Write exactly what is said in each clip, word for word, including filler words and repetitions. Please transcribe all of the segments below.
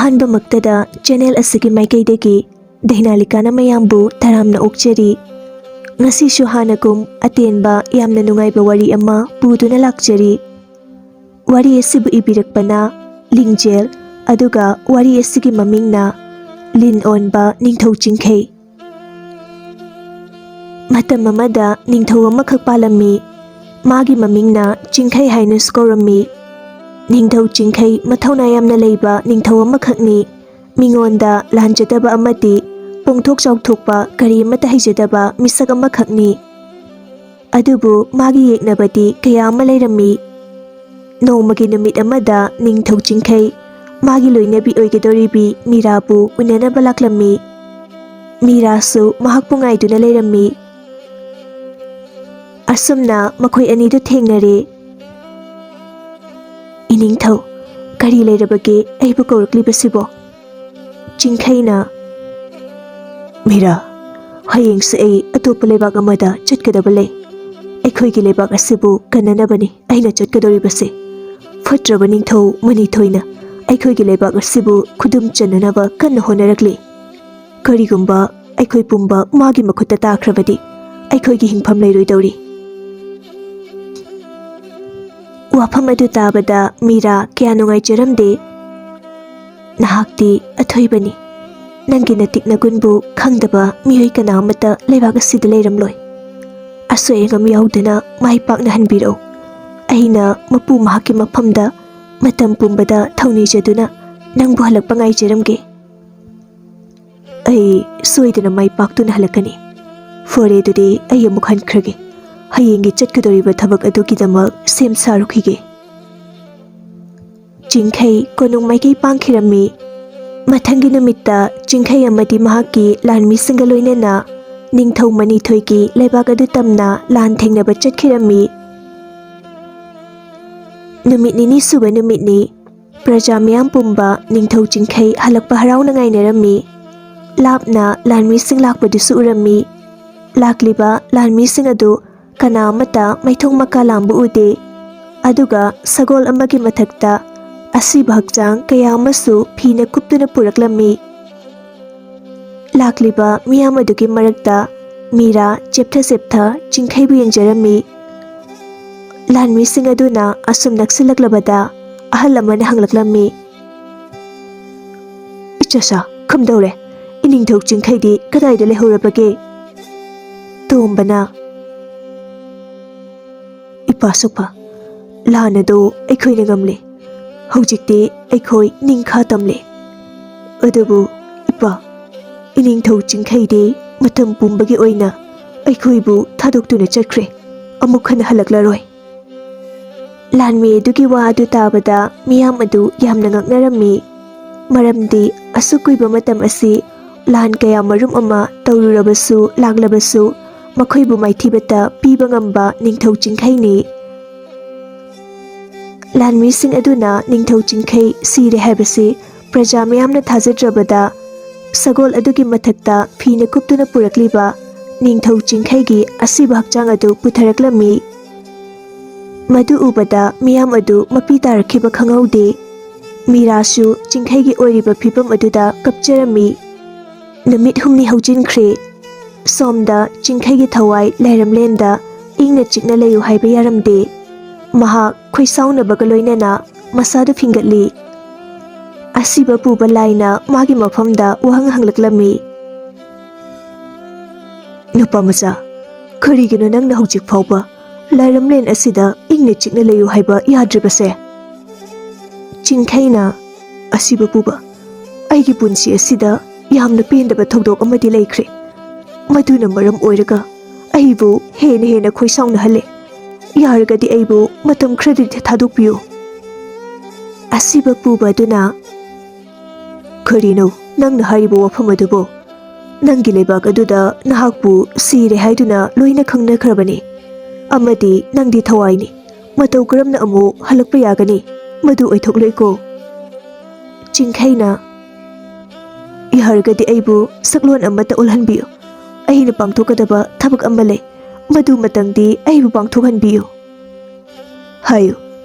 ꯑꯍꯥꯟꯕꯃꯛꯇꯗ channel ꯑꯁꯤꯒꯤ ꯃꯥꯏꯀꯩꯗꯒꯤ ꯗꯩꯅꯥꯂꯤꯀꯥꯅ ꯃꯌꯥꯝꯕꯨ ꯇꯔꯥꯝꯅ ꯑꯣꯛꯆꯔꯤ꯫ ꯉꯁꯤꯁꯨ ꯍꯥꯟꯅꯒꯨꯝ ꯑꯇꯦꯟꯕ ꯌꯥꯝꯅ ꯅꯨꯡꯉꯥꯏꯕ ꯋꯥꯔꯤ ꯑꯃ ꯄꯨꯗꯨꯅ ꯂꯥꯛꯆꯔꯤ꯫ ꯋꯥꯔꯤ ꯑꯁꯤꯕꯨ ꯏꯕꯤꯔꯛꯄꯅ ꯂꯤꯡꯖꯦꯜ, ꯑꯗꯨꯒ ꯋꯥꯔꯤ ꯑꯁꯤꯒꯤ ꯃꯃꯤꯡꯅ ꯂꯤꯟ ꯑꯣꯟꯕ ꯅꯤꯡꯊꯧ ꯆꯤꯡꯈꯩ꯫ ꯃꯇꯝ ꯑꯃꯗ ꯅꯤꯡꯊꯧ ꯑꯃꯈꯛ ꯄꯥꯜꯂꯝꯃꯤ꯫ ꯃꯥꯒꯤ ꯃꯃꯤꯡꯅ ꯆꯤꯡꯈꯩ ꯍꯥꯏꯅꯁꯨ ꯀꯧꯔꯝꯃꯤ꯫ ꯅꯤꯡꯊꯧ ꯆꯤꯡꯈꯩ ꯃꯊꯧꯅꯥ ꯌꯥꯝꯅ ꯂꯩꯕ ꯅꯤꯡꯊꯧ ꯑꯃꯈꯛꯅꯤ꯫ ꯃꯤꯉꯣꯟꯗ ꯂꯥꯟꯖꯗꯕ ꯑꯃꯗꯤ ꯄꯣꯡꯊꯣꯛ ꯆꯥꯎꯊꯣꯛꯄ ꯀꯔꯤ ꯑꯃꯠꯇ ꯍꯩꯖꯗꯕ ꯃꯤꯁꯛ ꯑꯃꯈꯛꯅꯤ꯫ ꯑꯗꯨꯕꯨ ꯃꯥꯒꯤ ꯌꯦꯛꯅꯕꯗꯤ ꯀꯌꯥ ꯑꯃ ꯂꯩꯔꯝꯃꯤ꯫ ꯅꯣꯡꯃꯒꯤ ꯅꯨꯃꯤꯠ ꯑꯃꯗ ꯅꯤꯡꯊꯧ ꯆꯤꯡꯈꯩ ꯃꯥꯒꯤ ꯂꯣꯏꯅꯕꯤ ꯑꯣꯏꯒꯗꯧꯔꯤꯕꯤ ꯃꯤꯔꯥꯕꯨ ꯎꯅꯅꯕ ꯂꯥꯛꯂꯝꯃꯤ꯫ ꯃꯤꯔꯥꯁꯨ ꯃꯍꯥꯛꯄꯨ ꯉꯥꯏꯗꯨꯅ ꯂꯩꯔꯝꯃꯤ꯫ ꯑꯁꯨꯝꯅ ꯃꯈꯣꯏ ꯑꯅꯤꯗꯨ ꯊꯦꯡꯅꯔꯦ꯫ "ꯏꯅꯤꯡꯊꯧ, ꯀꯔꯤ ꯂꯩꯔꯕꯒꯦ ꯑꯩꯕꯨ ꯀꯧꯔꯛꯂꯤꯕꯁꯤꯕꯣ?" ꯆꯤꯡꯈꯩꯅ, "ꯃꯤꯔꯥ, ꯍꯌꯦꯡꯁꯦ ꯑꯩ ꯑꯇꯣꯞꯄ ꯂꯩꯕꯥꯛ ꯑꯃꯗ ꯆꯠꯀꯗꯕ ꯂꯩ꯫ ꯑꯩꯈꯣꯏꯒꯤ ꯂꯩꯕꯥꯛ ꯑꯁꯤꯕꯨ ꯀꯟꯅꯅꯕꯅꯤ ꯑꯩꯅ ꯆꯠꯀꯗꯧꯔꯤꯕꯁꯦ꯫ ꯐꯠꯇ꯭ꯔꯕ ꯅꯤꯡꯊꯧ ꯃꯅꯤꯊꯣꯏꯅ ꯑꯩꯈꯣꯏꯒꯤ ꯂꯩꯕꯥꯛ ꯑꯁꯤꯕꯨ ꯈꯨꯗꯨꯝ ꯆꯟꯅꯅꯕ ꯀꯟꯅ ꯍꯣꯠꯅꯔꯛꯂꯤ꯫ ꯀꯔꯤꯒꯨꯝꯕ ꯑꯩꯈꯣꯏ ꯄꯨꯝꯕ ꯃꯥꯒꯤ ꯃꯈꯨꯠꯇ ꯇꯥꯈ꯭ꯔꯕꯗꯤ ꯑꯩꯈꯣꯏꯒꯤ ꯍꯤꯡꯐꯝ ꯂꯩꯔꯣꯏꯗꯧꯔꯤ꯫" ꯋꯥꯐꯝ ꯑꯗꯨ ꯇꯥꯕꯗ ꯃꯤꯔꯥ ꯀꯌꯥ ꯅꯨꯡꯉꯥꯏꯖꯔꯝꯗꯦ꯫ "ꯅꯍꯥꯛꯇꯤ ꯑꯊꯣꯏꯕꯅꯤ꯫ ꯅꯪꯒꯤ ꯅꯇꯤꯛ ꯅꯒꯨꯟꯕꯨ ꯈꯪꯗꯕ ꯃꯤꯑꯣꯏ ꯀꯅꯥ ꯑꯃꯠꯇ ꯂꯩꯕꯥꯛ ꯑꯁꯤꯗ ꯂꯩꯔꯝꯂꯣꯏ꯫ ꯑꯁꯣꯏ ꯑꯉꯥꯝ ꯌꯥꯎꯗꯅ ꯃꯥꯏ ꯄꯥꯛꯅ ꯍꯟꯕꯤꯔꯛꯎ꯫ ꯑꯩꯅ ꯃꯄꯨ ꯃꯍꯥꯛꯀꯤ ꯃꯐꯝꯗ ꯃꯇꯝ ꯄꯨꯝꯕꯗ ꯊꯧꯅꯤꯖꯗꯨꯅ ꯅꯪꯕꯨ ꯍꯜꯂꯛꯄ ꯉꯥꯏꯖꯔꯝꯒꯦ꯫" "ꯑꯩ ꯁꯣꯏꯗꯅ ꯃꯥꯏ ꯄꯥꯛꯇꯨꯅ ꯍꯜꯂꯛꯀꯅꯤ꯫ ꯐꯔꯦ, ꯑꯗꯨꯗꯤ ꯑꯩ ꯑꯃꯨꯛ ꯍꯟꯈ꯭ꯔꯒꯦ꯫ ꯍꯌꯦꯡꯒꯤ ꯆꯠꯀꯗꯧꯔꯤꯕ ꯊꯕꯛ ꯑꯗꯨꯒꯤꯗꯃꯛ ꯁꯦꯝ ꯁꯥꯔꯨꯈꯤꯒꯦ꯫" ꯆꯤꯡꯈꯩ ꯀꯣꯅꯨꯡ ꯃꯥꯏꯀꯩ ꯄꯥꯡꯈꯤꯔꯝꯃꯤ꯫ ꯃꯊꯪꯒꯤ ꯅꯨꯃꯤꯠꯇ ꯆꯤꯡꯈꯩ ꯑꯃꯗꯤ ꯃꯍꯥꯛꯀꯤ ꯂꯥꯟꯃꯤꯁꯤꯡꯒ ꯂꯣꯏꯅꯅ ꯅꯤꯡꯊꯧ ꯃꯅꯤꯊꯣꯏꯒꯤ ꯂꯩꯕꯥꯛ ꯑꯗꯨ ꯇꯝꯅ ꯂꯥꯟ ꯊꯦꯡꯅꯕ ꯆꯠꯈꯤꯔꯝꯃꯤ꯫ ꯅꯨꯃꯤꯠ ꯅꯤꯅꯤ ꯁꯨꯕ ꯅꯨꯃꯤꯠꯅꯤ꯫ ꯄ꯭ꯔꯖꯥ ꯃꯤꯌꯥꯝ ꯄꯨꯝꯕ ꯅꯤꯡꯊꯧ ꯆꯤꯡꯈꯩ ꯍꯜꯂꯛꯄ ꯍꯔꯥꯎꯅ ꯉꯥꯏꯅꯔꯝꯃꯤ꯫ ꯂꯥꯞꯅ ꯂꯥꯟꯃꯤꯁꯤꯡ ꯂꯥꯛꯄꯗꯨꯁꯨ ꯎꯔꯝꯃꯤ꯫ ꯂꯥꯛꯂꯤꯕ ꯂꯥꯟꯃꯤꯁꯤꯡ ꯑꯗꯨ ꯀꯅꯥ ꯑꯃꯠꯇ ꯃꯩꯊꯣꯡ ꯃꯀꯥ ꯂꯥꯝꯕ ꯎꯗꯦ꯫ ꯑꯗꯨꯒ ꯁꯒꯣꯜ ꯑꯃꯒꯤ ꯃꯊꯛꯇ ꯑꯁꯤꯕ ꯍꯛꯆꯥꯡ ꯀꯌꯥ ꯑꯃꯁꯨ ꯐꯤꯅ ꯀꯨꯞꯇꯨꯅ ꯄꯨꯔꯛꯂꯝꯃꯤ꯫ ꯂꯥꯛꯂꯤꯕ ꯃꯤꯌꯥꯝ ꯑꯗꯨꯒꯤ ꯃꯔꯛꯇ ꯃꯤꯔꯥ ꯆꯦꯞꯊ ꯆꯦꯞꯊ ꯆꯤꯡꯈꯩꯕꯨ ꯌꯦꯡꯖꯔꯝꯃꯤ꯫ ꯂꯥꯟꯃꯤꯁꯤꯡ ꯑꯗꯨꯅ ꯑꯁꯨꯝ ꯅꯛꯁꯤꯜꯂꯛꯂꯕꯗ ꯑꯍꯜ ꯑꯃꯅ ꯍꯪꯂꯛꯂꯝꯃꯤ, "ꯏꯆꯥꯁꯥ, ꯀꯝꯗꯧꯔꯦ? ꯏꯅꯤꯡꯊꯧ ꯆꯤꯡꯈꯩꯗꯤ ꯀꯗꯥꯏꯗ ꯂꯩꯍꯧꯔꯕꯒꯦ?" ꯇꯣꯝꯕꯅ, "ꯏꯄꯥ ꯁꯛꯄ, ꯂꯥꯟ ꯑꯗꯨ ꯑꯩꯈꯣꯏꯅ ꯉꯝꯂꯦ꯫ ꯍꯧꯖꯤꯛꯇꯤ ꯑꯩꯈꯣꯏ ꯅꯤꯡꯈꯥ ꯇꯝꯂꯦ꯫ ꯑꯗꯨꯕꯨ ꯏꯄꯥ, ꯏꯅꯤꯡꯊꯧ ꯆꯤꯡꯈꯩꯗꯤ ꯃꯇꯝ ꯄꯨꯝꯕꯒꯤ ꯑꯣꯏꯅ ꯑꯩꯈꯣꯏꯕꯨ ꯊꯥꯗꯣꯛꯇꯨꯅ ꯆꯠꯈ꯭ꯔꯦ꯫ ꯑꯃꯨꯛ ꯍꯟꯅ ꯍꯜꯂꯛꯂꯔꯣꯏ꯫" ꯂꯥꯟꯃꯤ ꯑꯗꯨꯒꯤ ꯋꯥ ꯑꯗꯨ ꯇꯥꯕꯗ ꯃꯤꯌꯥꯝ ꯑꯗꯨ ꯌꯥꯝꯅ ꯉꯛꯅꯔꯝꯃꯤ꯫ ꯃꯔꯝꯗꯤ ꯑꯁꯨꯛ ꯀꯨꯏꯕ ꯃꯇꯝ ꯑꯁꯤ ꯂꯥꯟ ꯀꯌꯥ ꯃꯔꯨꯝ ꯑꯃ ꯇꯧꯔꯨꯔꯕꯁꯨ ꯂꯥꯛꯂꯕꯁꯨ ꯃꯈꯣꯏꯕꯨ ꯃꯥꯏꯊꯤꯕꯇ ꯄꯤꯕ ꯉꯝꯕ ꯅꯤꯡꯊꯧ ꯆꯤꯡꯈꯩꯅꯤ꯫ ꯂꯥꯟꯃꯤꯁꯤꯡ ꯑꯗꯨꯅ ꯅꯤꯡꯊꯧ ꯆꯤꯡꯈꯩ ꯁꯤꯔꯦ ꯍꯥꯏꯕꯁꯤ ꯄ꯭ꯔꯖꯥ ꯃꯤꯌꯥꯝꯅ ꯊꯥꯖꯗ꯭ꯔꯕꯗ, ꯁꯒꯣꯜ ꯑꯗꯨꯒꯤ ꯃꯊꯛꯇ ꯐꯤꯅ ꯀꯨꯞꯇꯨꯅ ꯄꯨꯔꯛꯂꯤꯕ ꯅꯤꯡꯊꯧ ꯆꯤꯡꯈꯩꯒꯤ ꯑꯁꯤꯕ ꯍꯛꯆꯥꯡ ꯑꯗꯨ ꯄꯨꯊꯔꯛꯂꯝꯃꯤ꯫ ꯃꯗꯨ ꯎꯕꯗ ꯃꯤꯌꯥꯝ ꯑꯗꯨ ꯃꯄꯤ ꯇꯥꯔꯛꯈꯤꯕ ꯈꯪꯍꯧꯗꯦ꯫ ꯃꯤꯔꯥꯁꯨ ꯆꯤꯡꯈꯩꯒꯤ ꯑꯣꯏꯔꯤꯕ ꯐꯤꯕꯝ ꯑꯗꯨꯗ ꯀꯞꯆꯔꯝꯃꯤ꯫ ꯅꯨꯃꯤꯠ ꯍꯨꯝꯅꯤ ꯍꯧꯖꯤꯟꯈ꯭ꯔꯦ꯫ ꯁꯣꯝꯗ ꯆꯤꯡꯈꯩꯒꯤ ꯊꯋꯥꯏ ꯂꯥꯏꯔꯝꯂꯦꯟꯗ ꯏꯪꯅ ꯆꯤꯛꯅ ꯂꯩꯌꯨ ꯍꯥꯏꯕ ꯌꯥꯔꯝꯗꯦ꯫ ꯃꯍꯥꯛ ꯈꯣꯏꯁꯥꯎꯅꯕꯒ ꯂꯣꯏꯅꯅ ꯃꯁꯥꯗꯨ ꯐꯤꯡꯒꯠꯂꯤ꯫ ꯑꯁꯤꯕ ꯄꯨꯕ ꯂꯥꯏꯅ ꯃꯥꯒꯤ ꯃꯐꯝꯗ ꯋꯥꯍꯪ ꯍꯪꯂꯛꯂꯝꯃꯤ꯫ "ꯅꯨꯄꯥ ꯃꯆꯥ, ꯀꯔꯤꯒꯤꯅꯣ ꯅꯪꯅ ꯍꯧꯖꯤꯛ ꯐꯥꯎꯕ ꯂꯥꯏꯔꯝꯂꯦꯟ ꯑꯁꯤꯗ ꯏꯪꯅ ꯆꯤꯛꯅ ꯂꯩꯌꯨ ꯍꯥꯏꯕ ꯌꯥꯗ꯭ꯔꯤꯕꯁꯦ?" ꯆꯤꯡꯈꯩꯅ, "ꯑꯁꯤꯕ ꯄꯨꯕ, ꯑꯩꯒꯤ ꯄꯨꯟꯁꯤ ꯑꯁꯤꯗ ꯌꯥꯝꯅ ꯄꯦꯟꯗꯕ ꯊꯧꯗꯣꯛ ꯑꯃꯗꯤ ꯂꯩꯈ꯭ꯔꯦ꯫ ꯃꯗꯨꯅ ꯃꯔꯝ ꯑꯣꯏꯔꯒ ꯑꯩꯕꯨ ꯍꯦꯟꯅ ꯍꯦꯟꯅ ꯈꯣꯏꯁꯥꯎꯅꯍꯜꯂꯦ꯫ ꯌꯥꯔꯒꯗꯤ ꯑꯩꯕꯨ ꯃꯇꯝ ꯈꯔꯗꯤ ꯊꯥꯗꯣꯛꯄꯤꯌꯨ꯫" ꯑꯁꯤꯕ ꯄꯨꯕ ꯑꯗꯨꯅ, "ꯀꯔꯤꯅꯣ ꯅꯪꯅ ꯍꯥꯏꯔꯤꯕ ꯋꯥꯐꯝ ꯑꯗꯨꯕꯨ? ꯅꯪꯒꯤ ꯂꯩꯕꯥꯛ ꯑꯗꯨꯗ ꯅꯍꯥꯛꯄꯨ ꯁꯤꯔꯦ ꯍꯥꯏꯗꯨꯅ ꯂꯣꯏꯅ ꯈꯪꯅꯈ꯭ꯔꯕꯅꯤ꯫ ꯑꯃꯗꯤ ꯅꯪꯗꯤ ꯊꯋꯥꯏꯅꯤ꯫ ꯃꯇꯧ ꯀꯔꯝꯅ ꯑꯃꯨꯛ ꯍꯜꯂꯛꯄ ꯌꯥꯒꯅꯤ? ꯃꯗꯨ ꯑꯣꯏꯊꯣꯛꯂꯣꯏꯀꯣ꯫" ꯆꯤꯡꯈꯩꯅ, "ꯌꯥꯔꯒꯗꯤ ꯑꯩꯕꯨ ꯁꯛꯂꯣꯟ ꯑꯃꯠꯇ ꯑꯣꯜꯍꯟꯕꯤꯌꯨ꯫ ꯑꯩꯅ ꯄꯥꯡꯊꯣꯛꯀꯗꯕ ꯊꯕꯛ ꯑꯃ ꯂꯩ꯫ ꯃꯗꯨꯃꯇꯪꯗꯤ ꯑꯩꯕꯨ ꯄꯥꯡꯊꯣꯛꯍꯟꯕꯤꯌꯨ꯫" "ꯍꯥꯏꯌꯨ,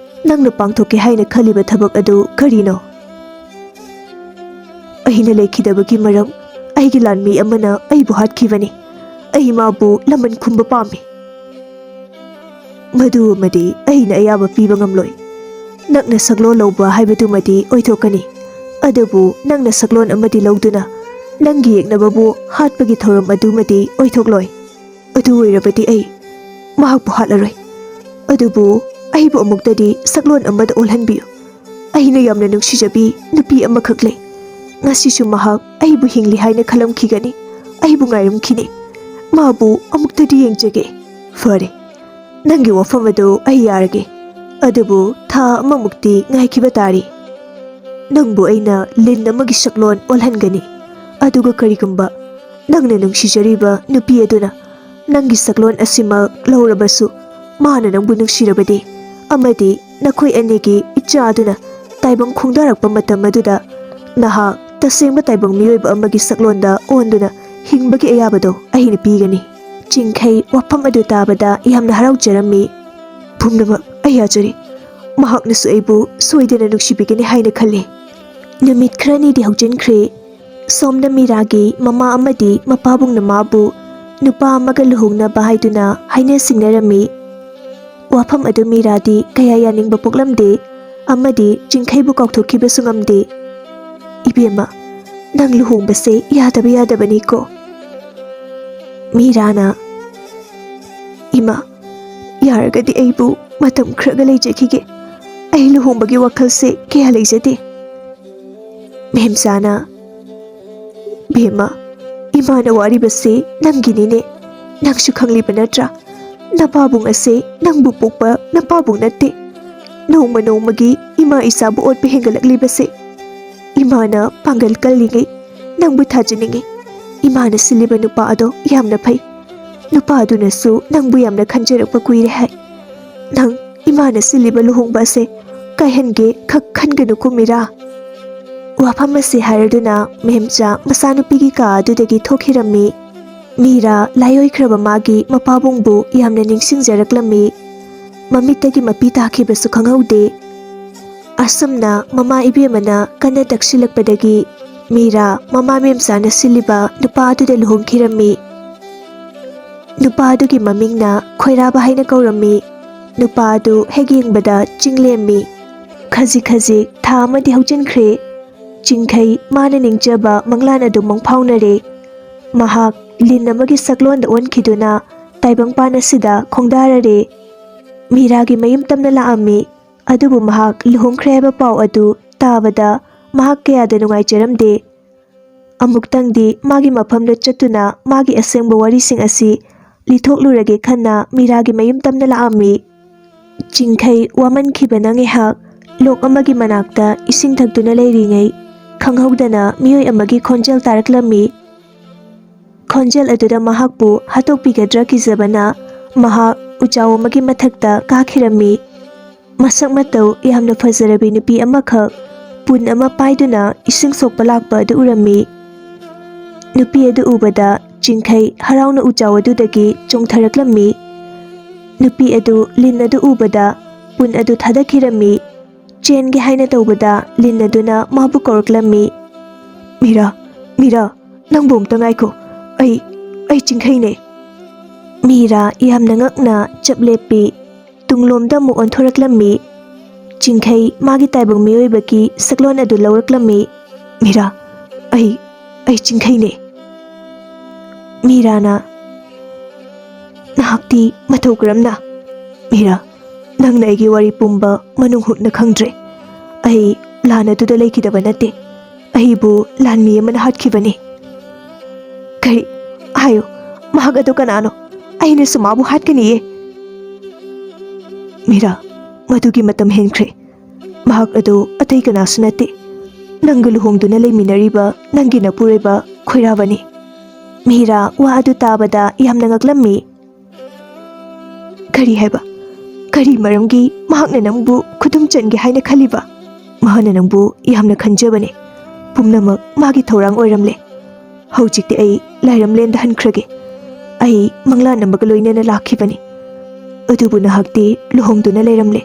ꯅꯪꯅ ꯄꯥꯡꯊꯣꯛꯀꯦ ꯍꯥꯏꯅ ꯈꯜꯂꯤꯕ ꯊꯕꯛ ꯑꯗꯨ ꯀꯔꯤꯅꯣ? ꯑꯩꯅ ꯂꯩꯈꯤꯗꯕꯒꯤ ꯃꯔꯝ, ꯑꯩꯒꯤ ꯂꯥꯟꯃꯤ ꯑꯃꯅ ꯑꯩꯕꯨ ꯍꯥꯠꯈꯤꯕꯅꯤ꯫ ꯑꯩ ꯃꯥꯕꯨ ꯂꯃꯟ ꯈꯨꯝꯕ ꯄꯥꯝꯃꯤ꯫ ꯃꯗꯨ ꯑꯃꯗꯤ ꯑꯩꯅ ꯑꯌꯥꯕ ꯄꯤꯕ ꯉꯝꯂꯣꯏ꯫ ꯅꯪꯅ ꯁꯛꯂꯣꯟ ꯂꯧꯕ ꯍꯥꯏꯕꯗꯨꯃꯗꯤ ꯑꯣꯏꯊꯣꯛꯀꯅꯤ, ꯑꯗꯨꯕꯨ ꯅꯪꯅ ꯁꯛꯂꯣꯟ ꯑꯃꯗꯤ ꯂꯧꯗꯨꯅ ꯅꯪꯒꯤ ꯌꯦꯛꯅꯕꯕꯨ ꯍꯥꯠꯄꯒꯤ ꯊꯧꯔꯝ ꯑꯗꯨꯃꯗꯤ ꯑꯣꯏꯊꯣꯛꯂꯣꯏ꯫ ꯑꯗꯨ ꯑꯣꯏꯔꯕꯗꯤ ꯑꯩ ꯃꯍꯥꯛꯄꯨ ꯍꯥꯠꯂꯔꯣꯏ꯫ ꯑꯗꯨꯕꯨ ꯑꯩꯕꯨ ꯑꯃꯨꯛꯇꯗꯤ ꯁꯛꯂꯣꯟ ꯑꯃꯗ ꯑꯣꯜꯍꯟꯕꯤꯌꯨ꯫ ꯑꯩꯅ ꯌꯥꯝꯅ ꯅꯨꯡꯁꯤꯖꯕꯤ ꯅꯨꯄꯤ ꯑꯃꯈꯛ ꯂꯩ꯫ ꯉꯁꯤꯁꯨ ꯃꯍꯥꯛ ꯑꯩꯕꯨ ꯍꯤꯡꯂꯤ ꯍꯥꯏꯅ ꯈꯜꯂꯝꯈꯤꯒꯅꯤ, ꯑꯩꯕꯨ ꯉꯥꯏꯔꯝꯈꯤꯅꯤ꯫ ꯃꯥꯕꯨ ꯑꯃꯨꯛꯇꯗꯤ ꯌꯦꯡꯖꯒꯦ꯫ ꯐꯔꯦ, ꯅꯪꯒꯤ ꯋꯥꯐꯝ ꯑꯗꯨ ꯑꯩ ꯌꯥꯔꯒꯦ, ꯑꯗꯨꯕꯨ ꯊꯥ ꯑꯃꯃꯨꯛꯇꯤ ꯉꯥꯏꯈꯤꯕ ꯇꯥꯔꯤ꯫ ꯅꯪꯕꯨ ꯑꯩꯅ ꯂꯤꯟ ꯑꯃꯒꯤ ꯁꯛꯂꯣꯟ ꯑꯣꯜꯍꯟꯒꯅꯤ, ꯑꯗꯨꯒ ꯀꯔꯤꯒꯨꯝꯕ ꯅꯪꯅ ꯅꯨꯡꯁꯤꯖꯔꯤꯕ ꯅꯨꯄꯤ ꯑꯗꯨꯅ ꯅꯪꯒꯤ ꯁꯛꯂꯣꯟ ꯑꯁꯤꯃꯛ ꯂꯧꯔꯕꯁꯨ, ꯃꯥꯅ ꯅꯪꯕꯨ ꯅꯨꯡꯁꯤꯔꯕꯗꯤ ꯑꯃꯗꯤ ꯅꯈꯣꯏ ꯑꯅꯤꯒꯤ ꯏꯆꯥ ꯑꯗꯨꯅ ꯇꯥꯏꯕꯪ ꯈꯣꯡꯗꯥꯔꯛꯄ ꯃꯇꯝ ꯑꯗꯨꯗ ꯅꯍꯥꯛ ꯇꯁꯦꯡꯕ ꯇꯥꯏꯕꯪ ꯃꯤꯑꯣꯏꯕ ꯑꯃꯒꯤ ꯁꯛꯂꯣꯟꯗ ꯑꯣꯟꯗꯨꯅ ꯍꯤꯡꯕꯒꯤ ꯑꯌꯥꯕꯗꯣ ꯑꯩꯅ ꯄꯤꯒꯅꯤ꯫ ꯆꯤꯡꯈꯩ ꯋꯥꯐꯝ ꯑꯗꯨ ꯇꯥꯕꯗ ꯌꯥꯝꯅ ꯍꯔꯥꯎꯖꯔꯝꯃꯤ꯫ "ꯄꯨꯝꯅꯃꯛ ꯑꯩ ꯌꯥꯖꯔꯤ꯫ ꯃꯍꯥꯛꯅꯁꯨ ꯑꯩꯕꯨ ꯁꯣꯏꯗꯅ ꯅꯨꯡꯁꯤꯕꯤꯒꯅꯤ ꯍꯥꯏꯅ ꯈꯜꯂꯤ꯫" ꯅꯨꯃꯤꯠ ꯈꯔꯅꯤꯗꯤ ꯍꯧꯖꯤꯟꯈ꯭ꯔꯦ꯫ ꯁꯣꯝꯗ ꯃꯤꯔꯥꯒꯤ ꯃꯃꯥ ꯑꯃꯗꯤ ꯃꯄꯥꯕꯨꯡꯅ ꯃꯥꯕꯨ ꯅꯨꯄꯥ ꯑꯃꯒ ꯂꯨꯍꯣꯡꯅꯕ ꯍꯥꯏꯗꯨꯅ ꯍꯥꯏꯅ ꯁꯤꯡꯅꯔꯝꯃꯤ꯫ ꯋꯥꯐꯝ ꯑꯗꯨ ꯃꯤꯔꯥꯗꯤ ꯀꯌꯥ ꯌꯥꯅꯤꯡꯕ ꯄꯣꯛꯂꯝꯗꯦ ꯑꯃꯗꯤ ꯆꯤꯡꯈꯩꯕꯨ ꯀꯥꯎꯊꯣꯛꯈꯤꯕꯁꯨ ꯉꯝꯗꯦ꯫ "ꯏꯕꯦꯝꯃ, ꯅꯪ ꯂꯨꯍꯣꯡꯕꯁꯦ ꯌꯥꯗꯕ ꯌꯥꯗꯕꯅꯤꯀꯣ?" ꯃꯤꯔꯥꯅ, "ꯏꯃꯥ, ꯌꯥꯔꯒꯗꯤ ꯑꯩꯕꯨ ꯃꯇꯝ ꯈꯔꯒ ꯂꯩꯖꯈꯤꯒꯦ꯫ ꯑꯩ ꯂꯨꯍꯣꯡꯕꯒꯤ ꯋꯥꯈꯜꯁꯦ ꯀꯌꯥ ꯂꯩꯖꯗꯦ꯫" ꯃꯦꯝꯆꯥꯅ, "ꯕꯦꯝꯃ, ꯏꯃꯥꯅ ꯋꯥꯔꯤꯕꯁꯦ ꯅꯪꯒꯤꯅꯤꯅꯦ꯫ ꯅꯪꯁꯨ ꯈꯪꯂꯤꯕ ꯅꯠꯇ꯭ꯔꯥ? ꯅꯄꯥꯕꯨꯡ ꯑꯁꯦ ꯅꯪꯕꯨ ꯄꯣꯛꯄ ꯅꯄꯥꯕꯨꯡ ꯅꯠꯇꯦ꯫ ꯅꯣꯡꯃ ꯅꯣꯡꯃꯒꯤ ꯏꯃꯥ ꯏꯆꯥꯕꯨ ꯑꯣꯠꯄ ꯍꯦꯟꯒꯠꯂꯛꯂꯤꯕꯁꯦ꯫ ꯏꯃꯥꯅ ꯄꯥꯡꯒꯜ ꯀꯜꯂꯤꯉꯩ ꯅꯪꯕꯨ ꯊꯥꯖꯅꯤꯡꯉꯤ꯫ ꯏꯃꯥꯅ ꯁꯤꯜꯂꯤꯕ ꯅꯨꯄꯥ ꯑꯗꯣ ꯌꯥꯝꯅ ꯐꯩ꯫ ꯅꯨꯄꯥ ꯑꯗꯨꯅꯁꯨ ꯅꯪꯕꯨ ꯌꯥꯝꯅ ꯈꯟꯖꯔꯛꯄ ꯀꯨꯏꯔꯦ ꯍꯥꯏ꯫ ꯅꯪ ꯏꯃꯥꯅ ꯁꯤꯜꯂꯤꯕ ꯂꯨꯍꯣꯡꯕ ꯑꯁꯦ ꯀꯥꯏꯍꯟꯒꯦ ꯈꯛ ꯈꯟꯒꯅꯨꯀꯣ ꯃꯤꯔꯥ꯫" ꯋꯥꯐꯝ ꯑꯁꯤ ꯍꯥꯏꯔꯗꯨꯅ ꯃꯦꯝꯆꯥ ꯃꯆꯥꯅꯨꯄꯤꯒꯤ ꯀꯥ ꯑꯗꯨꯗꯒꯤ ꯊꯣꯛꯈꯤꯔꯝꯃꯤ꯫ ꯃꯤꯔꯥ ꯂꯥꯏꯑꯣꯏꯈ꯭ꯔꯕ ꯃꯥꯒꯤ ꯃꯄꯥꯕꯨꯡꯕꯨ ꯌꯥꯝꯅ ꯅꯤꯡꯁꯤꯡꯖꯔꯛꯂꯝꯃꯤ꯫ ꯃꯃꯤꯠꯇꯒꯤ ꯃꯄꯤ ꯇꯥꯈꯤꯕꯁꯨ ꯈꯪꯍꯧꯗꯦ꯫ ꯑꯁꯨꯝꯅ ꯃꯃꯥ ꯏꯕꯦꯝꯃꯅ ꯀꯟꯅ ꯇꯛꯁꯤꯜꯂꯛꯄꯗꯒꯤ ꯃꯤꯔꯥ ꯃꯃꯥ ꯃꯦꯝꯆꯥꯅ ꯁꯤꯜꯂꯤꯕ ꯅꯨꯄꯥ ꯑꯗꯨꯗ ꯂꯨꯍꯣꯡꯈꯤꯔꯝꯃꯤ꯫ ꯅꯨꯄꯥ ꯑꯗꯨꯒꯤ ꯃꯃꯤꯡꯅ ꯈꯣꯏꯔꯥꯕ ꯍꯥꯏꯅ ꯀꯧꯔꯝꯃꯤ꯫ ꯅꯨꯄꯥ ꯑꯗꯨ ꯍꯦꯛ ꯌꯦꯡꯕꯗ ꯆꯤꯡꯂꯦꯝꯃꯤ꯫ ꯈꯖꯤꯛ ꯈꯖꯤꯛ ꯊꯥ ꯑꯃꯗꯤ ꯍꯧꯖꯤꯟꯈ꯭ꯔꯦ꯫ ꯆꯤꯡꯈꯩ ꯃꯥꯅ ꯅꯤꯡꯖꯕ ꯃꯪꯂꯥꯟ ꯑꯗꯨ ꯃꯪꯐꯥꯎꯅꯔꯦ꯫ ꯃꯍꯥꯛ ꯂꯤꯟ ꯑꯃꯒꯤ ꯁꯛꯂꯣꯟꯗ ꯑꯣꯟꯈꯤꯗꯨꯅ ꯇꯥꯏꯕꯪꯄꯥꯟ ꯑꯁꯤꯗ ꯈꯣꯡꯗꯥꯔꯔꯦ꯫ ꯃꯤꯔꯥꯒꯤ ꯃꯌꯨꯝ ꯇꯝꯅ ꯂꯥꯛꯑꯝꯃꯤ꯫ ꯑꯗꯨꯕꯨ ꯃꯍꯥꯛ ꯂꯨꯍꯣꯡꯈ꯭ꯔꯦ ꯍꯥꯏꯕ ꯄꯥꯎ ꯑꯗꯨ ꯇꯥꯕꯗ ꯃꯍꯥꯛ ꯀꯌꯥꯗ ꯅꯨꯡꯉꯥꯏꯖꯔꯝꯗꯦ꯫ ꯑꯃꯨꯛꯇꯪꯗꯤ ꯃꯥꯒꯤ ꯃꯐꯝꯗ ꯆꯠꯇꯨꯅ ꯃꯥꯒꯤ ꯑꯁꯦꯡꯕ ꯋꯥꯔꯤꯁꯤꯡ ꯑꯁꯤ ꯂꯤꯊꯣꯛꯂꯨꯔꯒꯦ ꯈꯟꯅ ꯃꯤꯔꯥꯒꯤ ꯃꯌꯨꯝ ꯇꯝꯅ ꯂꯥꯛꯑꯝꯃꯤ꯫ ꯆꯤꯡꯈꯩ ꯋꯥꯃꯟꯈꯤꯕꯅ ꯉꯥꯏꯍꯥꯛ ꯂꯣꯛ ꯑꯃꯒꯤ ꯃꯅꯥꯛꯇ ꯏꯁꯤꯡ ꯊꯛꯇꯨꯅ ꯂꯩꯔꯤꯉꯩ ꯈꯪꯍꯧꯗꯅ ꯃꯤꯑꯣꯏ ꯑꯃꯒꯤ ꯈꯣꯟꯖꯦꯜ ꯇꯥꯔꯛꯂꯝꯃꯤ꯫ ꯈꯣꯟꯖꯦꯜ ꯑꯗꯨꯗ ꯃꯍꯥꯛꯄꯨ ꯍꯥꯠꯇꯣꯛꯄꯤꯒꯗ꯭ꯔꯥ ꯀꯤꯖꯕꯅ ꯃꯍꯥꯛ ꯎꯖꯥꯎ ꯑꯃꯒꯤ ꯃꯊꯛꯇ ꯀꯥꯈꯤꯔꯝꯃꯤ꯫ ꯃꯁꯛ ꯃꯇꯧ ꯌꯥꯝꯅ ꯐꯖꯔꯕꯤ ꯅꯨꯄꯤ ꯑꯃꯈꯛ ꯄꯨꯟ ꯑꯃ ꯄꯥꯏꯗꯨꯅ ꯏꯁꯤꯡ ꯁꯣꯛꯄ ꯂꯥꯛꯄ ꯑꯗꯨ ꯎꯔꯝꯃꯤ꯫ ꯅꯨꯄꯤ ꯑꯗꯨ ꯎꯕꯗ ꯆꯤꯡꯈꯩ ꯍꯔꯥꯎꯅ ꯎꯖꯥꯎ ꯑꯗꯨꯗꯒꯤ ꯆꯣꯡꯊꯔꯛꯂꯝꯃꯤ꯫ ꯅꯨꯄꯤ ꯑꯗꯨ ꯂꯤꯟ ꯑꯗꯨ ꯎꯕꯗ ꯄꯨꯟ ꯑꯗꯨ ꯊꯥꯗꯈꯤꯔꯝꯃꯤ꯫ ꯆꯦꯟꯒꯦ ꯍꯥꯏꯅ ꯇꯧꯕꯗ ꯂꯤꯟ ꯑꯗꯨꯅ ꯃꯥꯕꯨ ꯀꯧꯔꯛꯂꯝꯃꯤ꯫ "ꯃꯤꯔꯥ, ꯃꯤꯔꯥ, ꯅꯪꯕꯨ ꯑꯝꯇ ꯉꯥꯏꯈꯣ꯫ ꯑꯩ, ꯑꯩ ꯆꯤꯡꯈꯩꯅꯦ!" ꯃꯤꯔꯥ ꯌꯥꯝꯅ ꯉꯛꯅ ꯆꯞ ꯂꯦꯞꯄꯤ꯫ ꯇꯨꯡꯂꯣꯝꯗ ꯑꯃꯨꯛ ꯑꯣꯟꯊꯣꯔꯛꯂꯝꯃꯤ꯫ ꯆꯤꯡꯈꯩ ꯃꯥꯒꯤ ꯇꯥꯏꯕꯪ ꯃꯤꯑꯣꯏꯕꯒꯤ ꯁꯛꯂꯣꯟ ꯑꯗꯨ ꯂꯧꯔꯛꯂꯝꯃꯤ꯫ "ꯃꯤꯔꯥ, ꯑꯩ, ꯑꯩ ꯆꯤꯡꯈꯩꯅꯦ!" ꯃꯤꯔꯥꯅ, "ꯅꯍꯥꯛꯇꯤ ꯃꯇꯧ ꯀꯔꯝꯅ?" "ꯃꯤꯔꯥ, ꯅꯪꯅ ꯑꯩꯒꯤ ꯋꯥꯔꯤ ꯄꯨꯝꯕ ꯃꯅꯨꯡ ꯍꯨꯠꯅ ꯈꯪꯗ꯭ꯔꯦ꯫ ꯑꯩ ꯂꯥꯟ ꯑꯗꯨꯗ ꯂꯩꯈꯤꯗꯕ ꯅꯠꯇꯦ꯫ ꯑꯩꯕꯨ ꯂꯥꯟꯃꯤ ꯑꯃꯅ ꯍꯥꯠꯈꯤꯕꯅꯤ꯫" "ꯀꯔꯤ? ꯍꯥꯏꯌꯨ, ꯃꯍꯥꯛ ꯑꯗꯨ ꯀꯅꯥꯅꯣ? ꯑꯩꯅꯁꯨ ꯃꯥꯕꯨ ꯍꯥꯠꯀꯅꯤꯌꯦ꯫" "ꯃꯤꯔꯥ, ꯃꯗꯨꯒꯤ ꯃꯇꯝ ꯍꯦꯟꯈ꯭ꯔꯦ꯫ ꯃꯍꯥꯛ ꯑꯗꯨ ꯑꯇꯩ ꯀꯅꯥꯁꯨ ꯅꯠꯇꯦ, ꯅꯪꯒ ꯂꯨꯍꯣꯡꯗꯨꯅ ꯂꯩꯃꯤꯟꯅꯔꯤꯕ ꯅꯪꯒꯤ ꯅꯄꯨꯔꯣꯏꯕ ꯈꯣꯏꯔꯥꯕꯅꯤ꯫" ꯃꯤꯔꯥ ꯋꯥ ꯑꯗꯨ ꯇꯥꯕꯗ ꯌꯥꯝꯅ ꯉꯛꯂꯝꯃꯤ꯫ "ꯀꯔꯤ ꯍꯥꯏꯕ? ꯀꯔꯤ ꯃꯔꯝꯒꯤ ꯃꯍꯥꯛꯅ ꯅꯪꯕꯨ ꯈꯨꯗꯨꯝ ꯆꯟꯒꯦ ꯍꯥꯏꯅ ꯈꯜꯂꯤꯕ? ꯃꯍꯥꯛꯅ ꯅꯪꯕꯨ ꯌꯥꯝꯅ ꯈꯟꯖꯕꯅꯦ꯫ ꯄꯨꯝꯅꯃꯛ ꯃꯥꯒꯤ ꯊꯧꯔꯥꯡ ꯑꯣꯏꯔꯝꯂꯦ꯫ ꯍꯧꯖꯤꯛꯇꯤ ꯑꯩ ꯂꯥꯏꯔꯝꯂꯦꯟꯗ ꯍꯟꯈ꯭ꯔꯒꯦ꯫ ꯑꯩ ꯃꯪꯂꯥꯟ ꯑꯃꯒ ꯂꯣꯏꯅꯅ ꯂꯥꯛꯈꯤꯕꯅꯤ꯫" ꯑꯗꯨꯕꯨ ꯅꯍꯥꯛꯇꯤ ꯂꯨꯍꯣꯡꯗꯨꯅ ꯂꯩꯔꯝꯂꯦ꯫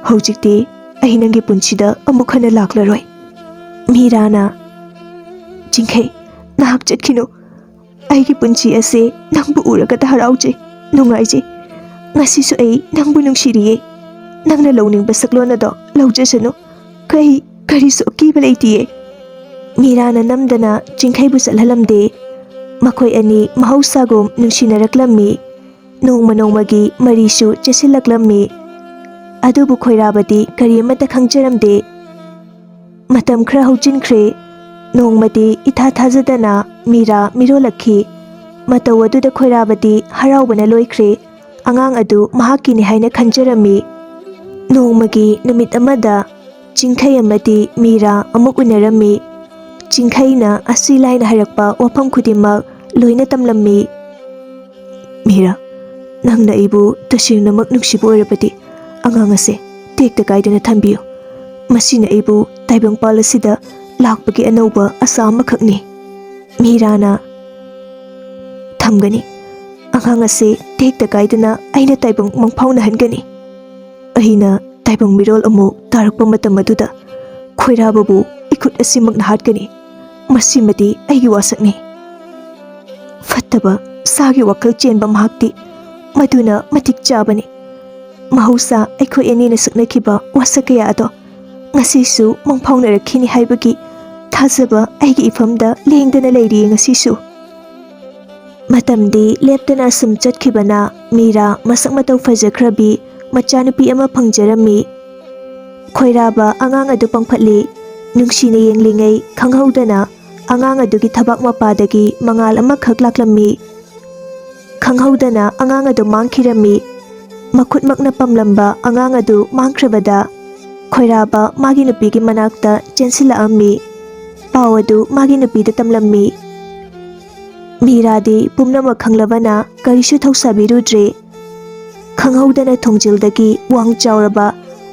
ꯍꯧꯖꯤꯛꯇꯤ ꯑꯩ ꯅꯪꯒꯤ ꯄꯨꯟꯁꯤꯗ ꯑꯃꯨꯛ ꯍꯟꯅ ꯂꯥꯛꯂꯔꯣꯏ꯫ ꯃꯤꯔꯥꯅ, "ꯆꯤꯡꯈꯩ, ꯅꯍꯥꯛ ꯆꯠꯈꯤꯅꯨ꯫ ꯑꯩꯒꯤ ꯄꯨꯟꯁꯤ ꯑꯁꯦ ꯅꯪꯕꯨ ꯎꯔꯒꯇ ꯍꯔꯥꯎꯖꯩ, ꯅꯨꯡꯉꯥꯏꯖꯩ꯫ ꯉꯁꯤꯁꯨ ꯑꯩ ꯅꯪꯕꯨ ꯅꯨꯡꯁꯤꯔꯤꯌꯦ꯫ ꯅꯪꯅ ꯂꯧꯅꯤꯡꯕ ꯁꯛꯂꯣꯟ ꯑꯗꯣ ꯂꯧꯖꯁꯅꯨ꯫ ꯀꯩ ꯀꯔꯤꯁꯨ ꯑꯀꯤꯕ ꯂꯩꯇꯤꯌꯦ"꯫ ꯃꯤꯔꯥꯅ ꯅꯝꯗꯅ ꯆꯤꯡꯈꯩꯕꯨ ꯆꯠꯍꯜꯂꯝꯗꯦ꯫ ꯃꯈꯣꯏ ꯑꯅꯤ ꯃꯍꯧꯁꯥꯒꯨꯝ ꯅꯨꯡꯁꯤꯅꯔꯛꯂꯝꯃꯤ꯫ ꯅꯣꯡꯃ ꯅꯣꯡꯃꯒꯤ ꯃꯔꯤꯁꯨ ꯆꯦꯁꯤꯜꯂꯛꯂꯝꯃꯤ꯫ ꯑꯗꯨꯕꯨ ꯈꯣꯏꯔꯥꯕꯗꯤ ꯀꯔꯤ ꯑꯃꯠꯇ ꯈꯪꯖꯔꯝꯗꯦ꯫ ꯃꯇꯝ ꯈꯔ ꯍꯧꯖꯤꯟꯈ꯭ꯔꯦ꯫ ꯅꯣꯡꯃꯗꯤ ꯏꯊꯥ ꯊꯥꯖꯗꯅ ꯃꯤꯔꯥ ꯃꯤꯔꯣꯜꯂꯛꯈꯤ꯫ ꯃꯇꯧ ꯑꯗꯨꯗ ꯈꯣꯏꯔꯥꯕꯗꯤ ꯍꯔꯥꯎꯕꯅ ꯂꯣꯏꯈ꯭ꯔꯦ꯫ ꯑꯉꯥꯡ ꯑꯗꯨ ꯃꯍꯥꯛꯀꯤꯅꯤ ꯍꯥꯏꯅ ꯈꯟꯖꯔꯝꯃꯤ꯫ ꯅꯣꯡꯃꯒꯤ ꯅꯨꯃꯤꯠ ꯑꯃꯗ ꯆꯤꯡꯈꯩ ꯑꯃꯗꯤ ꯃꯤꯔꯥ ꯑꯃꯨꯛ ꯎꯅꯔꯝꯃꯤ꯫ ꯆꯤꯡꯈꯩꯅ ꯑꯁꯤ ꯂꯥꯏꯅ ꯍꯥꯏꯔꯛꯄ ꯋꯥꯐꯝ ꯈꯨꯗꯤꯡꯃꯛ ꯂꯣꯏꯅ ꯇꯝꯂꯝꯃꯤ꯫ "ꯃꯤꯔꯥ, ꯅꯪꯅ ꯑꯩꯕꯨ ꯇꯁꯦꯡꯅꯃꯛ ꯅꯨꯡꯁꯤꯕ ꯑꯣꯏꯔꯕꯗꯤ ꯑꯉꯥꯡ ꯑꯁꯦ ꯇꯦꯛꯇ ꯀꯥꯏꯗꯅ ꯊꯝꯕꯤꯌꯨ꯫ ꯃꯁꯤꯅ ꯑꯩꯕꯨ ꯇꯥꯏꯕꯪꯄꯥꯜ ꯑꯁꯤꯗ ꯂꯥꯛꯄꯒꯤ ꯑꯅꯧꯕ ꯑꯁꯥ ꯑꯃꯈꯛꯅꯤ"꯫ ꯃꯤꯔꯥꯅ, "ꯊꯝꯒꯅꯤ꯫ ꯑꯉꯥꯡ ꯑꯁꯦ ꯇꯦꯛꯇ ꯀꯥꯏꯗꯅ ꯑꯩꯅ ꯇꯥꯏꯕꯪ ꯃꯪꯐꯥꯎꯅꯍꯟꯒꯅꯤ꯫ ꯑꯩꯅ ꯇꯥꯏꯕꯪ ꯃꯤꯔꯣꯜ ꯑꯃꯨꯛ ꯇꯥꯔꯛꯄ ꯃꯇꯝ ꯑꯗꯨꯗ ꯈꯣꯏꯔꯥꯕꯕꯨ ꯏꯈꯨꯠ ꯑꯁꯤꯃꯛꯅ ꯍꯥꯠꯀꯅꯤ꯫ ꯃꯁꯤꯃꯗꯤ ꯑꯩꯒꯤ ꯋꯥꯁꯛꯅꯤ"꯫ ꯐꯠꯇꯕ ꯁꯥꯒꯤ ꯋꯥꯈꯜ ꯆꯦꯟꯕ ꯃꯍꯥꯛꯇꯤ ꯃꯗꯨꯅ ꯃꯇꯤꯛ ꯆꯥꯕꯅꯤ꯫ ꯃꯍꯧꯁꯥ ꯑꯩꯈꯣꯏ ꯑꯅꯤꯅ ꯁꯛꯅꯈꯤꯕ ꯋꯥꯁꯛ ꯀꯌꯥ ꯑꯗꯣ ꯉꯁꯤꯁꯨ ꯃꯪꯐꯥꯎꯅꯔꯛꯈꯤꯅꯤ ꯍꯥꯏꯕꯒꯤ ꯊꯥꯖꯕ ꯑꯩꯒꯤ ꯏꯐꯝꯗ ꯂꯦꯡꯗꯅ ꯂꯩꯔꯤꯌꯦ ꯉꯁꯤꯁꯨ꯫ ꯃꯇꯝꯗꯤ ꯂꯦꯞꯇꯅ ꯁꯨꯝ ꯆꯠꯈꯤꯕꯅ ꯃꯤꯔꯥ ꯃꯁꯛ ꯃꯇꯧ ꯐꯖꯈ꯭ꯔꯕꯤ ꯃꯆꯥꯅꯨꯄꯤ ꯑꯃ ꯐꯪꯖꯔꯝꯃꯤ꯫ ꯈꯣꯏꯔꯥꯕ ꯑꯉꯥꯡ ꯑꯗꯨ ꯄꯪꯐꯠꯂꯤ꯫ ꯅꯨꯡꯁꯤꯅ ꯌꯦꯡꯂꯤꯉꯩ ꯈꯪꯍꯧꯗꯅ ꯑꯉꯥꯡ ꯑꯗꯨꯒꯤ ꯊꯕꯥꯛ ꯃꯄꯥꯗꯒꯤ ꯃꯉꯥꯜ ꯑꯃꯈꯛ ꯂꯥꯛꯂꯝꯃꯤ꯫ ꯈꯪꯍꯧꯗꯅ ꯑꯉꯥꯡ ꯑꯗꯨ ꯃꯥꯡꯈꯤꯔꯝꯃꯤ꯫ ꯃꯈꯨꯠꯃꯛꯅ ꯄꯝꯂꯝꯕ ꯑꯉꯥꯡ ꯑꯗꯨ ꯃꯥꯡꯈ꯭ꯔꯕꯗ ꯈꯣꯏꯔꯥꯕ ꯃꯥꯒꯤ ꯅꯨꯄꯤꯒꯤ ꯃꯅꯥꯛꯇ ꯆꯦꯟꯁꯤꯜꯂꯛꯑꯝꯃꯤ꯫ ꯄꯥꯎ ꯑꯗꯨ ꯃꯥꯒꯤ ꯅꯨꯄꯤꯗ ꯇꯝꯂꯝꯃꯤ꯫ ꯃꯤꯔꯥꯗꯤ ꯄꯨꯝꯅꯃꯛ ꯈꯪꯂꯕꯅ ꯀꯔꯤꯁꯨ ꯊꯧꯁꯥꯕꯤꯔꯨꯗ꯭ꯔꯦ꯫ ꯈꯪꯍꯧꯗꯅ ꯊꯣꯡꯖꯤꯜꯗꯒꯤ ꯋꯥꯡ ꯆꯥꯎꯔꯕ,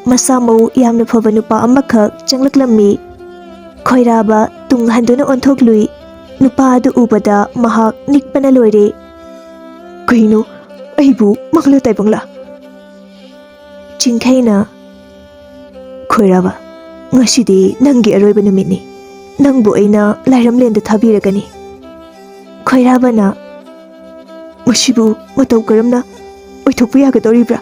ꯃꯁꯥ ꯃꯎ ꯌꯥꯝꯅ ꯐꯕ ꯅꯨꯄꯥ ꯑꯃꯈꯛ ꯆꯪꯂꯛꯂꯝꯃꯤ꯫ ꯈꯣꯏꯔꯥꯕ ꯇꯨꯡ ꯍꯟꯗꯨꯅ ꯑꯣꯟꯊꯣꯛꯂꯨꯏ꯫ ꯅꯨꯄꯥ ꯑꯗꯨ ꯎꯕꯗ ꯃꯍꯥꯛ ꯅꯤꯛꯄꯅ ꯂꯣꯏꯔꯦ꯫ "ꯀꯩꯅꯣ? ꯑꯩꯕꯨ ꯃꯪꯂꯥ ꯇꯥꯏꯕꯪꯂꯥ? ꯆꯤꯡꯈꯩꯅ, "ꯈꯣꯏꯔꯥꯕ, ꯉꯁꯤꯗꯤ ꯅꯪꯒꯤ ꯑꯔꯣꯏꯕ ꯅꯨꯃꯤꯠꯅꯤ꯫ ꯅꯪꯕꯨ ꯑꯩꯅ ꯂꯥꯏꯔꯝꯂꯦꯟꯗ ꯊꯥꯕꯤꯔꯒꯅꯤ꯫" ꯈꯣꯏꯔꯥꯕꯅ, "ꯃꯁꯤꯕꯨ ꯃꯇꯧ ꯀꯔꯝꯅ ꯑꯣꯏꯊꯣꯛꯄ ꯌꯥꯒꯗꯧꯔꯤꯕ꯭ꯔꯥ?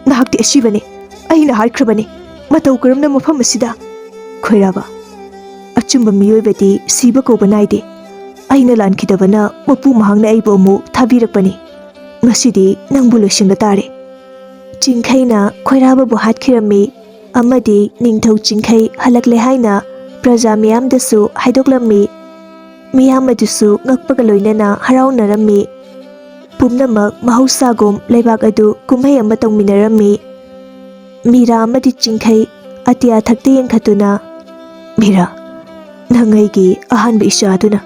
ꯅꯍꯥꯛꯇꯤ ꯑꯁꯤꯕꯅꯤ, ꯑꯩꯅ ꯍꯥꯠꯈ꯭ꯔꯕꯅꯤ꯫ ꯃꯇꯧ ꯀꯔꯝꯅ ꯃꯐꯝ ꯑꯁꯤꯗ?" ꯈꯣꯏꯔꯥꯕ, "ꯑꯆꯨꯝꯕ ꯃꯤꯑꯣꯏꯕꯗꯤ ꯁꯤꯕ ꯀꯧꯕ ꯅꯥꯏꯗꯦ꯫ ꯑꯩꯅ ꯂꯥꯟꯈꯤꯗꯕꯅ ꯃꯄꯨ ꯃꯍꯥꯛꯅ ꯑꯩꯕꯨ ꯑꯃꯨꯛ ꯊꯥꯕꯤꯔꯛꯄꯅꯤ꯫ ꯉꯁꯤꯗꯤ ꯅꯪꯕꯨ ꯂꯣꯏꯁꯤꯟꯕ ꯇꯥꯔꯦ꯫" ꯆꯤꯡꯈꯩꯅ ꯈꯣꯏꯔꯥꯕꯕꯨ ꯍꯥꯠꯈꯤꯔꯝꯃꯤ ꯑꯃꯗꯤ ꯅꯤꯡꯊꯧ ꯆꯤꯡꯈꯩ ꯍꯜꯂꯛꯂꯦ ꯍꯥꯏꯅ ꯄ꯭ꯔꯖꯥ ꯃꯤꯌꯥꯝꯗꯁꯨ ꯍꯥꯏꯗꯣꯛꯂꯝꯃꯤ꯫ ꯃꯤꯌꯥꯝ ꯑꯗꯨꯁꯨ ꯉꯛꯄꯒ ꯂꯣꯏꯅꯅ ꯍꯔꯥꯎꯅꯔꯝꯃꯤ꯫ ꯄꯨꯝꯅꯃꯛ ꯃꯍꯧꯁꯥꯒꯨꯝ ꯂꯩꯕꯥꯛ ꯑꯗꯨ ꯀꯨꯝꯍꯩ ꯑꯃ ꯇꯧꯃꯤꯟꯅꯔꯝꯃꯤ꯫ ꯃꯤꯔꯥ ꯑꯃꯗꯤ ꯆꯤꯡꯈꯩ ꯑꯇꯤꯌꯥ ꯊꯛꯇ ꯌꯦꯡꯈꯠꯇꯨꯅ, "ꯃꯤꯔꯥ, ꯅꯪ ꯑꯩꯒꯤ ꯑꯍꯥꯟꯕ ꯏꯆꯥꯗꯨꯅ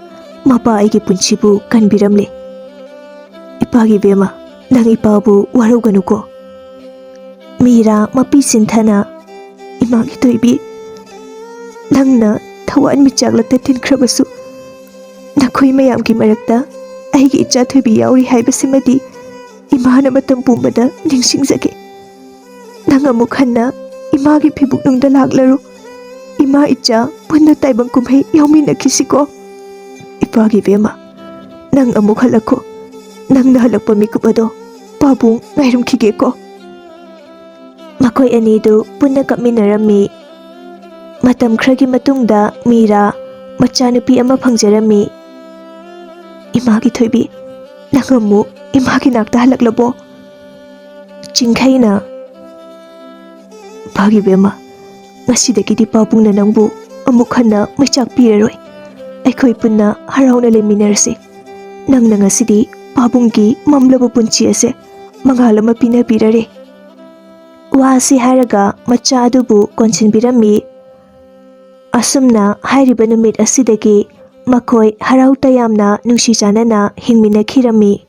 ꯃꯄꯥ ꯑꯩꯒꯤ ꯄꯨꯟꯁꯤꯕꯨ ꯀꯟꯕꯤꯔꯝꯂꯦ꯫ ꯏꯄꯥꯒꯤ ꯕꯦꯝꯃ, ꯅꯪ ꯏꯄꯥꯕꯨ ꯋꯥꯔꯧꯒꯅꯨꯀꯣ꯫" ꯃꯤꯔꯥ ꯃꯄꯤ ꯁꯤꯟꯊꯅ, "ꯏꯃꯥꯒꯤ ꯊꯣꯏꯕꯤ, ꯅꯪꯅ ꯊꯋꯥꯟꯃꯤꯆꯥꯛꯂꯛꯇ ꯊꯤꯟꯈ꯭ꯔꯕꯁꯨ, ꯅꯈꯣꯏ ꯃꯌꯥꯝꯒꯤ ꯃꯔꯛꯇ ꯑꯩꯒꯤ ꯏꯆꯥ ꯊꯣꯏꯕꯤ ꯌꯥꯎꯔꯤ ꯍꯥꯏꯕꯁꯤꯃꯗꯤ ꯏꯃꯥꯅ ꯃꯇꯝ ꯄꯨꯝꯕꯗ ꯅꯤꯡꯁꯤꯡꯖꯒꯦ꯫ ꯅꯪ ꯑꯃꯨꯛ ꯍꯟꯅ ꯏꯃꯥꯒꯤ ꯐꯤꯕꯨꯛꯅꯨꯡꯗ ꯂꯥꯛꯂꯔꯨ꯫ ꯏꯃꯥ ꯏꯆꯥ ꯄꯨꯟꯅ ꯇꯥꯏꯕꯪ ꯀꯨꯝꯍꯩ ꯌꯥꯎꯃꯤꯟꯅꯈꯤꯁꯤꯀꯣ꯫ ꯏꯄꯥꯒꯤ ꯕꯦꯝꯃ, ꯅꯪ ꯑꯃꯨꯛ ꯍꯜꯂꯛꯈꯣ꯫ ꯅꯪꯅ ꯍꯜꯂꯛꯄ ꯃꯤꯀꯨꯞ ꯑꯗꯣ ꯄꯥꯕꯨꯡ ꯉꯥꯏꯔꯝꯈꯤꯒꯦꯀꯣ꯫" ꯃꯈꯣꯏ ꯑꯅꯤꯗꯨ ꯄꯨꯟꯅ ꯀꯞꯃꯤꯟꯅꯔꯝꯃꯤ꯫ ꯃꯇꯝ ꯈꯔꯒꯤ ꯃꯇꯨꯡꯗ ꯃꯤꯔꯥ ꯃꯆꯥꯅꯨꯄꯤ ꯑꯃ ꯐꯪꯖꯔꯝꯃꯤ꯫ "ꯏꯃꯥꯒꯤ ꯊꯣꯏꯕꯤ, ꯅꯪ ꯑꯃꯨꯛ ꯏꯃꯥꯒꯤ ꯅꯥꯛꯇ ꯍꯜꯂꯛꯂꯕꯣ?" ꯆꯤꯡꯈꯩꯅ, "ꯏꯄꯥꯒꯤ ꯕꯦꯝꯃ, ꯉꯁꯤꯗꯒꯤꯗꯤ ꯄꯥꯕꯨꯡꯅ ꯅꯪꯕꯨ ꯑꯃꯨꯛ ꯍꯟꯅ ꯃꯩꯆꯥꯛ ꯄꯤꯔꯔꯣꯏ꯫ ꯑꯩꯈꯣꯏ ꯄꯨꯟꯅ ꯍꯔꯥꯎꯅ ꯂꯩꯃꯤꯟꯅꯔꯁꯤ꯫ ꯅꯪꯅ ꯉꯁꯤꯗꯤ ꯄꯥꯕꯨꯡꯒꯤ ꯃꯝꯂꯕ ꯄꯨꯟꯁꯤ ꯑꯁꯦ ꯃꯉꯥꯜ ꯑꯃ ꯄꯤꯅꯕꯤꯔꯔꯦ꯫" ꯋꯥ ꯑꯁꯤ ꯍꯥꯏꯔꯒ ꯃꯆꯥ ꯑꯗꯨꯕꯨ ꯀꯣꯟꯁꯤꯟꯕꯤꯔꯝꯃꯤ꯫ ꯑꯁꯨꯝꯅ ꯍꯥꯏꯔꯤꯕ ꯅꯨꯃꯤꯠ ꯑꯁꯤꯗꯒꯤ ꯃꯈꯣꯏ ꯍꯔꯥꯎ ꯇꯌꯥꯝꯅ ꯅꯨꯡꯁꯤ ꯆꯥꯟꯅꯅ ꯍꯤꯡꯃꯤꯟꯅꯈꯤꯔꯝꯃꯤ꯫